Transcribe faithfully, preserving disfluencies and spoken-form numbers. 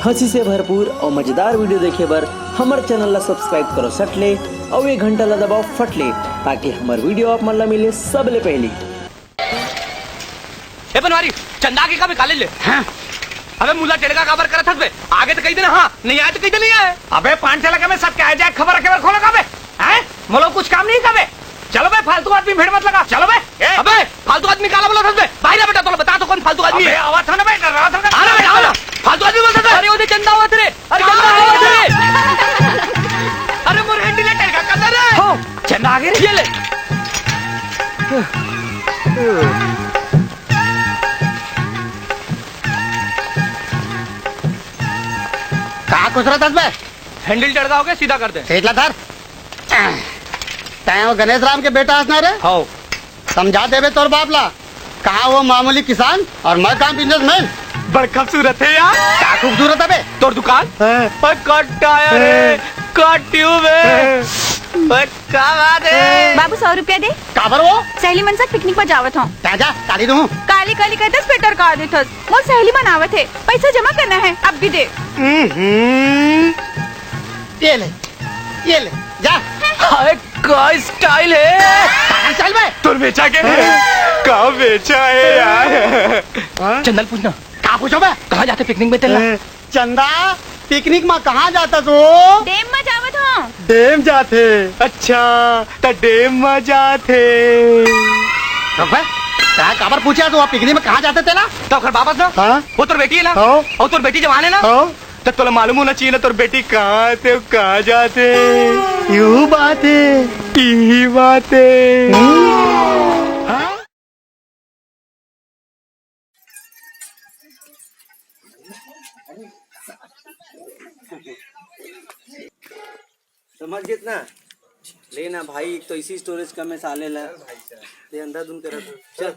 हंसी से भरपूर और मजेदार वीडियो देखे बर हमर चैनल ला सब्सक्राइब करो सट ले और ये घंटा ला दबाओ फट ले, ताकि हमर वीडियो आप मन ला मिले सबले पहली। ए बनवारी, चंदा आगे का बे, काले ले। हाँ। अबे मुला टेड़का काबर करत हस बे? आगे तो कही देना हाँ, नहीं आए तो कही दे नहीं आए। अबे पान ठेला के में सब क्या जाए खबर रखे बर खोलो का बे? हैं? मोला कुछ काम नहीं का बे? चलो बे, फालतू आदमी भीड़ मत लगा, चलो बे। ए! अबे फालतू आदमी काला बोलत हस बे? बाहिर आ बेटा, तोला बता तो कौन फालतू आदमी अबे है। आवा था ना बे, डरा था ना। आ ना बेटा, आ ना। फालतू आदमी बोलत हस बे। अरे ओदे चंदा आवत रे। अरे चंदा आवत रे। अरे मोर हैंडल लेटर का कदर है। हो, चंदा आगे रे। ये ले। का कुछ रहा था बे? हैंडल टड़का हो गया, सीधा कर दे। सीधा धर। तैं वो गणेश राम के बेटा हस ना रे? हाव। समझा देबे तोर बाप ला, कहाँ वो मामूली किसान और मैं कहाँ बिजनेसमैन। बड़ खूबसूरत है यार। का खूबसूरत है बे? तोर दुकान? हाँ। ओए, का टायर है, हाँ। का ट्यूब है। हाँ। ओए, का बात है? बाबू, सौ रुपया दे। काबर वो? सहेली मन साथ पिकनिक पर जावत हूँ। जा, जा, काली दूँ। काली काली कहतस, पेटर का देथस। मोर सहेली मन आवत है, पैसा जमा करना है, अब भी दे। हम्म। ये ले, ये ले, जा। हाय, का स्टाइल है। का स्टाइल बे? तोर बेचा के? हाँ। का बेचा है यार? हाँ? चंदा ल पूछना। का पूछों बे? कहाँ जाथे पिकनिक में तेला? ए, चंदा, पिकनिक में कहाँ जाथस वो? डेम में जावत हूँ। डेम जाथे। अच्छा, त डेम में जाथे। रुक बे, तैं काबर पूछे तो वो पिकनिक में कहाँ जाथे तेला? त ओकर बाप हस ना? हाँ? वो तोर बेटी है ना? हाँ। और तोर बेटी जवान है ना? हाँ। त तोला मालूम होना चाहिए ना, तोर बेटी कहाँ थे, कहाँ जाथे। यू बात है। यही बात है। हम्म। हाँ? समझ गेस ना? ले ना भाई, एक तो इसी स्टोरेज कम है साले ला। ये अंधाधुन करत हो। चल।